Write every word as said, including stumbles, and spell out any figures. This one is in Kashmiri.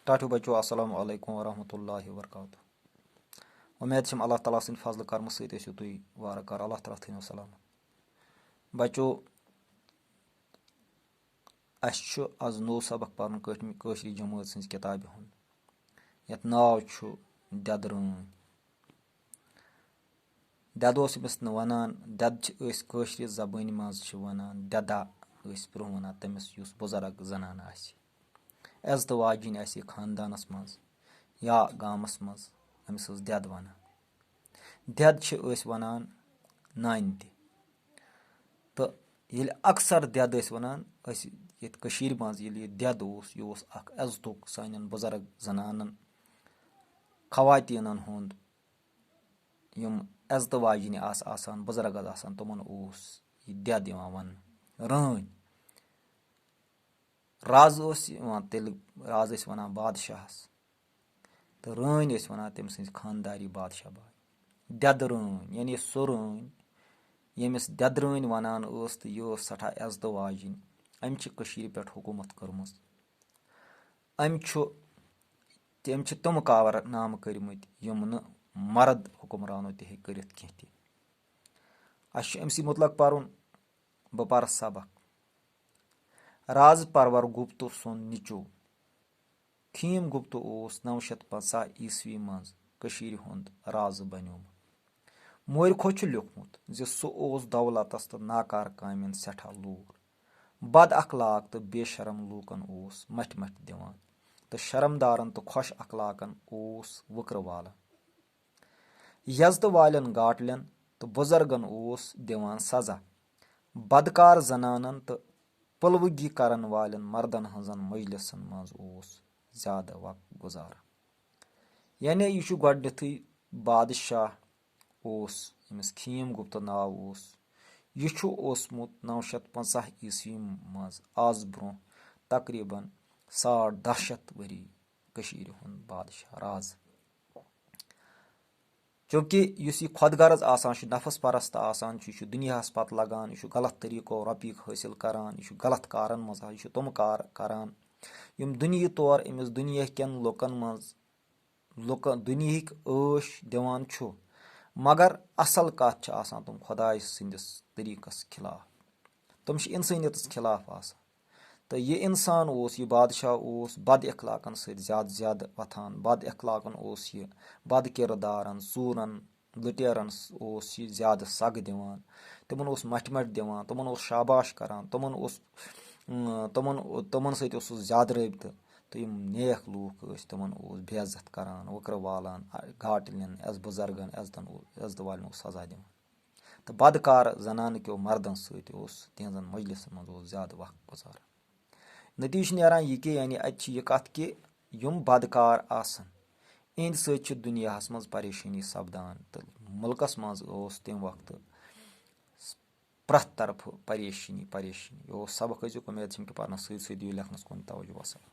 ٹاٹھیو بچو، السلام علیکم ورحمۃ اللہ وبرکاتہ۔ امید چھم اللہ تعالیٰ سٕنٛدِ فضلہٕ کرمہٕ سۭتۍ ٲسِو تُہۍ وارٕ کارٕ۔ اللہ تعالیٰ تھٲینو سلامت۔ بچو، اسہِ چھُ از نوٚو سبق پرُن کٲشمہِ-، کٲشرِ جمٲژ سٕنٛزِ کِتابہِ ہُنٛد، یتھ ناو چھُ دٮ۪دٕ رٲنۍ۔ دٮ۪دٕ اوس أمِس نہٕ ونان، دٮ۪دٕ چھِ أسۍ کٲشرِ زبٲنۍ منٛز چھِ ونان دٮ۪دا، ٲسۍ برونٛہہ ونان تٔمِس یُس بُزرگ زنان آسہِ، عزتہٕ واجِنۍ آسہِ خاندانس منٛز یا گامس منٛز، أمِس ٲس دٮ۪دٕ ونان۔ دٮ۪دٕ چھِ أسۍ ونان نانہِ تہِ۔ تہٕ ییٚلہِ اکثر دٮ۪دٕ ٲسۍ ونان، أسۍ ییٚتہِ کٔشیٖرِ منٛز ییٚلہِ یہِ دٮ۪دٕ اوس، یہِ اوس اکھ عزتُک سانٮ۪ن بُزرگ زنانن، خواتیٖنن ہُنٛد، یِم عزتہٕ واجِنۍ آسہٕ آسان، بُزرگ آسہٕ آسان، تِمن اوس یہِ دٮ۪د یِوان وننہٕ۔ رٲنۍ، رازٕ اوس یِوان تیٚلہِ، رازٕ ٲسۍ ونان بادشاہس، تہٕ رٲنۍ ٲسۍ ونان تٔمۍ سٕنٛزِ خانداری بادشاہ باے۔ دٮ۪دٕ رٲنۍ، یعنی سۄ رٲنۍ، ییٚمِس دٮ۪دٕ رٲنۍ ونان ٲس، تہٕ یہِ ٲس سٮ۪ٹھاہ عزتہٕ واجِنۍ۔ أمۍ چھِ کٔشیٖرِ پٮ۪ٹھ حکوٗمت کٔرمٕژ۔ أمۍ چھُ، تٔمۍ چھِ تِم کارنامہٕ کٔرمٕتۍ، یِم نہٕ مرد حکمرانو تہِ ہیٚکہِ کٔرِتھ کینٛہہ تہِ۔ اَسہِ چھُ أمۍ سٕے مُتلق پَرُن۔ بہٕ پَرٕ سبق۔ راز پرور گپت سُنٛد نیٚچو، خیم گپت اوس نو شیٚتھ پنٛژاہ عیسوی منٛز کٔشیٖرِ ہُنٛد رازٕ بنیومُت۔ مورخو چھُ لیوٗکھمُت زِ سُہ اوس دولتس تہٕ ناکارٕ کامٮ۪ن سٮ۪ٹھاہ لوٗر۔ بد اخلاق تہٕ بے شرم لوٗکن اوس مٹھِ مٹھِ دِوان تہٕ شرمدارن تہٕ خۄش اخلاقن اوس وٕکرٕ والان۔ یزتہٕ والٮ۪ن گاٹلٮ۪ن تہٕ بُزرگن اوس دِوان سزا۔ بدکار زنانن تہٕ پلوگی کرن والٮ۪ن مردن ہٕنٛزن مجلسن منٛز اوس زیادٕ وقت گُزاران۔ یعنی یہِ چھُ گۄڈٕنیتھٕے بادشاہ اوس، ییٚمِس خیم گپت ناو اوس، یہِ چھُ اوسمُت نو شیٚتھ پنٛژاہ عیسوی منٛز، از برونٛہہ تقریباً ساڑ دَہ شیٚتھ ؤری، کٔشیٖرِ ہُنٛد بادشاہ راز۔ چونکہ یُس یہِ خۄد غرض آسان چھُ، نفس پرست آسان چھُ، یہِ چھُ دُنیاہس پتہٕ لگان، یہِ چھُ غلط طریٖقو رۄپیہِ حٲصِل کران، یہِ چھُ غلط کارن منٛز، یہِ چھُ تِم کار کران، یِم دُنیاہی طور أمِس دُنیا کٮ۪ن لُکن منٛز، لُکن، دُنیہٕکۍ عٲش دِوان چھُ، مگر اصل کتھ چھِ آسان تِم خۄداے سٕنٛدِس طریٖقس خلاف۔ تِم چھِ انسٲنیتس خلاف آسان۔ تہٕ یہِ انسان اوس، یہِ بادشاہ اوس بد اخلاقن سۭتۍ زیادٕ زیادٕ وۄتھان۔ بد اخلاقن اوس یہِ، بد کردارن، ژوٗرن، لُٹیرن اوس یہِ زیادٕ سگ دِوان۔ تِمن اوس مٹھِ مٹھِ دِوان، تِمن اوس شاباش کران، تِمن اوس، اۭں، تِمن، تِمن سۭتۍ اوسُس زیادٕ رٲبطہٕ۔ تہٕ یِم نیک لوٗکھ ٲسۍ، تِمن اوس بے عزت کران، وٕکرٕ والان، گاٹلٮ۪ن، عز بُزرگن، عزتن اوس، عزتہٕ والٮ۪ن اوس سزا دِوان۔ تہٕ بدکار زنانہٕ کیو مردن سۭتۍ اوس تِہنٛزن مجلسن منٛز اوس زیادٕ وقت گُزاران۔ نتیجہٕ چھُ نیران یہِ کہِ، یعنی اَتہِ چھِ یہِ کتھ کہِ یِم بدکار آسن، یِہنٛدِ سۭتۍ چھِ دُنیاہس منٛز پریشٲنی سپدان تہٕ مُلکس منٛز اوس تَمہِ وقتہٕ پرٛٮ۪تھ طرفہٕ پریشٲنی، پریشٲنی۔ یہِ اوس سبق أزیُک۔ اُمید چھم کہِ پرنس سۭتۍ سۭتۍ دِیِو لیکھنس کُن توجہ۔ وسلام۔